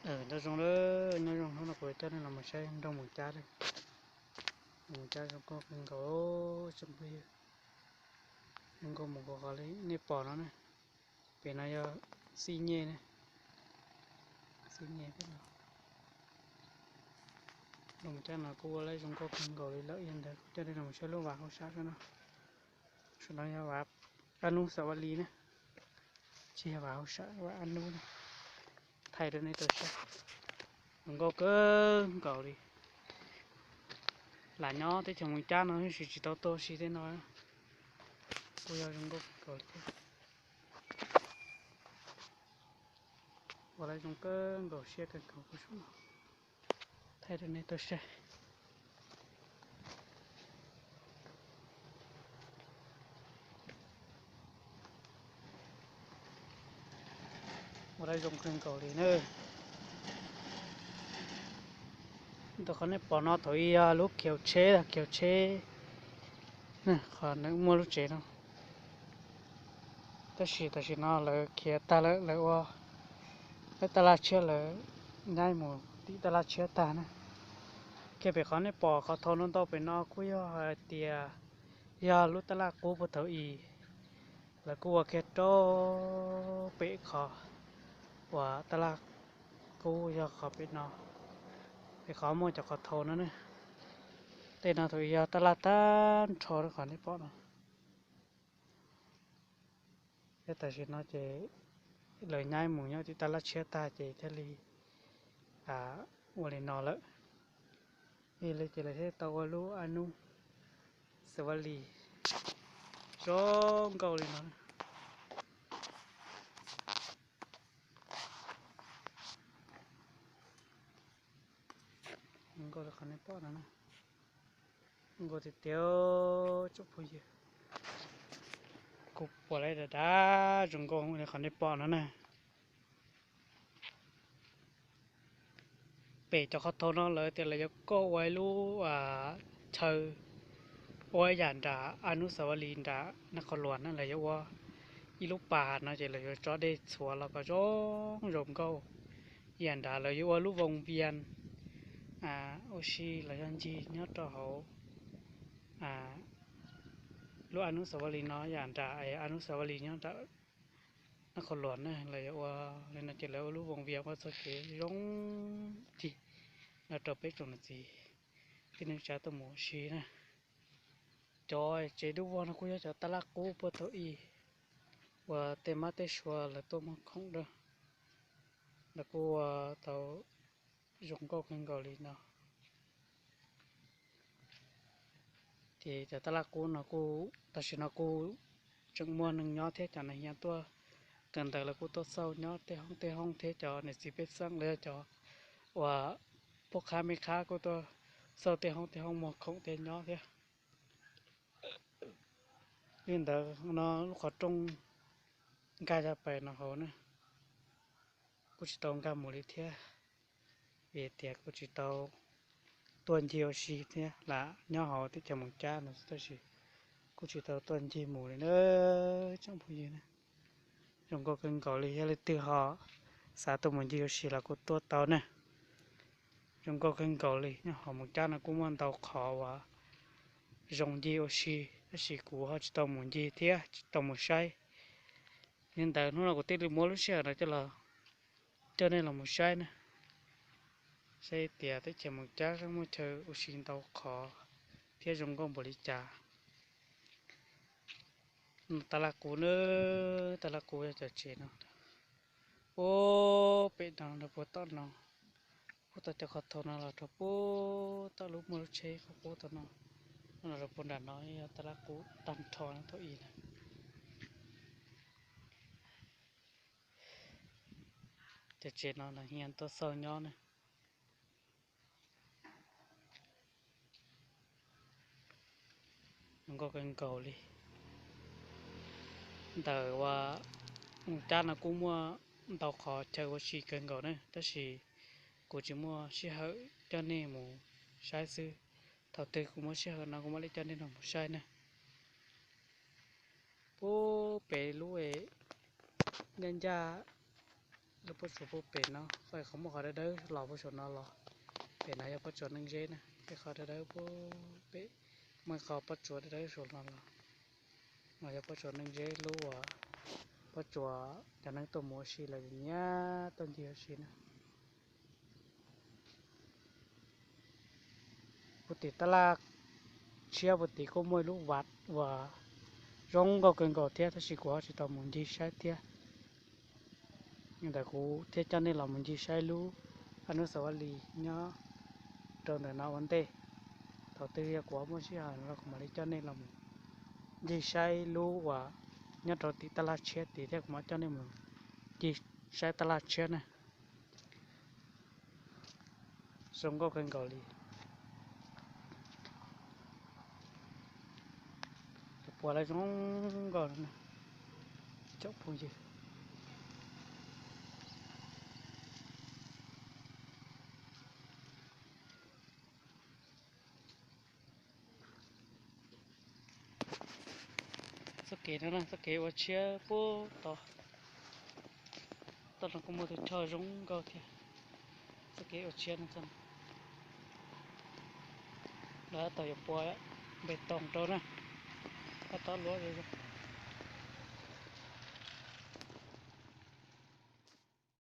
Nyob zoo, nyob zoo, hnub no kuv coj nej los mus saib nroog Moos Cab. Nroog Moos Cab zoo nkauj kawg nkaus tsoom phooj ywg. Zoo nkauj mus kuv qhov li nej pom no ne. Pem no yog xib nyej ne, xib nyej. Nroog Moos Cab no kuj ua lawv zoo nkauj kawg nkaus li lawm. Yog ntawd kuv coj nej los mus saib lub vas hauv sam no. Saum no yog vas Ab Nub Xav Vaj Lis ne, tsis yog vas hauv sam, vas Ab Nub ne. Thaij rau nej tau saib, zoo nkauj kawg nkaus li. Lam nyob teb chaws Moos Cab no tab sis tsis tau tuaj ua si tej no, kuj yog zoo nkauj kawg nkaus li thiab. Ua lawv zoo kawg nkaus siab kawg nkaus kuv saum no. Thaij rau nej tau saib. Ua lawv zoo kawg nkaus li na. Ntawm qhov nej pom no thaum ub yog lub khiv tsheb, khiv tsheb, qhov nws muaj lub tsev no. Tab sis tam sim no lawv khiav tag lawm, lawv ua lawv taj laj tshiab, lawv nyaib mus tim taj laj tshiab tag na. Kiag pem qhov nej pom qhov thau no ntau pem no kuj yog hais tias yog lub taj laj qub puag thaum ub. Lawv kuj ua kiag rau pem qhov uas taj laj qub yog qhov pem no, pem qhov muaj cov qhov thau no ne. Tej no thaum ub yog taj laj tag nrho qhov nej pom no. Thiab tam sim no ces lawv nyaib mus nyob tim taj laj tshiab tag ces thiaj li ua li no lawm. Yog li ces lawv thiaj tau ua lub Ab Nub Xav Vaj Lis zoo nkauj li no. Zoo nkauj li qhov nej pom no na. Zoo nkauj tiag tiag tsoom phooj ywg. Kuv pom lawv dav dav zoo nkauj li qhov nej pom no na. Pem cov qhov thau no lawv tias lawv yuav coj ua ib lub chaw ua ib yam nram Ab Nub Xav Vaj Lis nram Nas Khos Luas na, lawv yuav ua ib lub pas no ces lawv yuav tso dej txhuav los kom zoo zoo nkauj. Ib yam nrad lawv yuav ua lub voos vias ua si los yog ncig nyob rau hauv lub Ab Nub Xav Vaj Lis no, yam nrad Ab Nub Xav Vaj Lis nyob nram Nas Khos Luas na, lawv yuav ua li no ces lawv ua lub voos vias ua txoj kev zoo ncig no rau peb tsoom niam txiv tij neej tsa tuaj mus ua si na. Cov tsev dub vog no kuj yog cov taj laj qub puag thaum ub uas tej mab tej sua lawv tuaj muag khoom dua, lawv kuj ua tau zoo nkauj kawg nkaus li no. Ces cov taj laj qub no kuj tam sim no kuj tseem muaj neeg nyob thiab, cov neeg hiam tuaj kawm ntawv lawv kuj tuaj xauj nyob tej hoob tej hoob thiab, cov niam txiv pej xeem los yog cov uas poj qhab me qhab kuj tuaj xauj tej hoob tej hoob muag khoom thiab nyob thiab. Li ntawd no lub qhov rooj nkag cov pem no hauv na, kuj tsis tau nkag mus li thiab, vim tias kuj tsis tau tuaj ncig ua si thiab, lam nyob hauv teb chaws Moos Cab no tab sis kuj tsis tau tuaj ncig mus li na tsoom phooj ywg na. Zoo nkauj kawg nkaus li, yog leej twg ho xav tuaj mus ncig ua si los kuj tuaj tau na. Zoo nkauj kawg nkaus li, nyob hauv Moos Cab no kuj muaj ntau qhov uas zoo ncig ua si, tab sis kuv ho tsis tau mus ncig thiab tsis tau mus saib. Li ntawd hnub no kuv thiaj li muab lub sij hawm no coj los coj nej los mus saib na, saib tias teb chaws Moos Cab muaj chaw ua si ntau qhov thiab zoo nkauj npaum li cas. Taj laj qub na, taj laj qub yog cov tsev no. Ub, pem no rau puag tom no, puag tom cov qhov thau no los rau puag tom lub muaj lub tsheb qhov qub tom no, no los rau puag nram no yog taj laj qub tag nrho thaum ub na. Cov tsev no los hiam tuaj xauj nyob na. Zoo nkauj kawg nkaus li. Ntawm uas Moos Cab no kuj muaj ntau qhov chaw ua si kawg nkaus na, tab sis kuv tsis muaj sij hawm coj nej mus saib xwb. Thaum twg kuv muaj sij hawm no kuv mam li coj nej los mus saib na. Puag pem lub ncaj ncaj Lub pob tsuas puag pem no, qhov muaj qhov dawb dawb los puag saum no los. Pem no yog pob tsuas Neej Zeb na, peb qhov dawb dawb puag pem, muaj qhov pob tsuas dawb dawb saum no los. No yog pob tsuas Neej Zeb lub uas pob tsuas cov neeg tuaj mus ua si los nyiam tuaj ncig ua si na. Puag tim tab laj tshiab puag tim kuj muaj ib lub vaj uas zoo nkauj kawg nkaus thiab, tab sis kuv ho tsis tau mus ncig saib thiab. Ntawm kuv thiaj coj nej los mus ncig saib lub a nub xav vaj lis nyob rau ntawm no ua ntej. Thaum twg yog kuv muaj sij hawm no kuv mam li coj nej los mus ncig saib lub uas nyob rau tim tab laj tshiab tid thiab, kuv mam coj nej mus ncig saib tab laj tshiab na. Zoo nkauj kawg nkaus li. Cov puas lawv zoo nkauj no, cov phooj ywg. Txoj kev no, txoj kev ua tshiab puag tod, toj no kuj muaj tus choj zoo nkauj thiab. Txoj kev ua tshiab no, lawv tab tom yuav pua npe toos rau na, tab tom luaj zoo.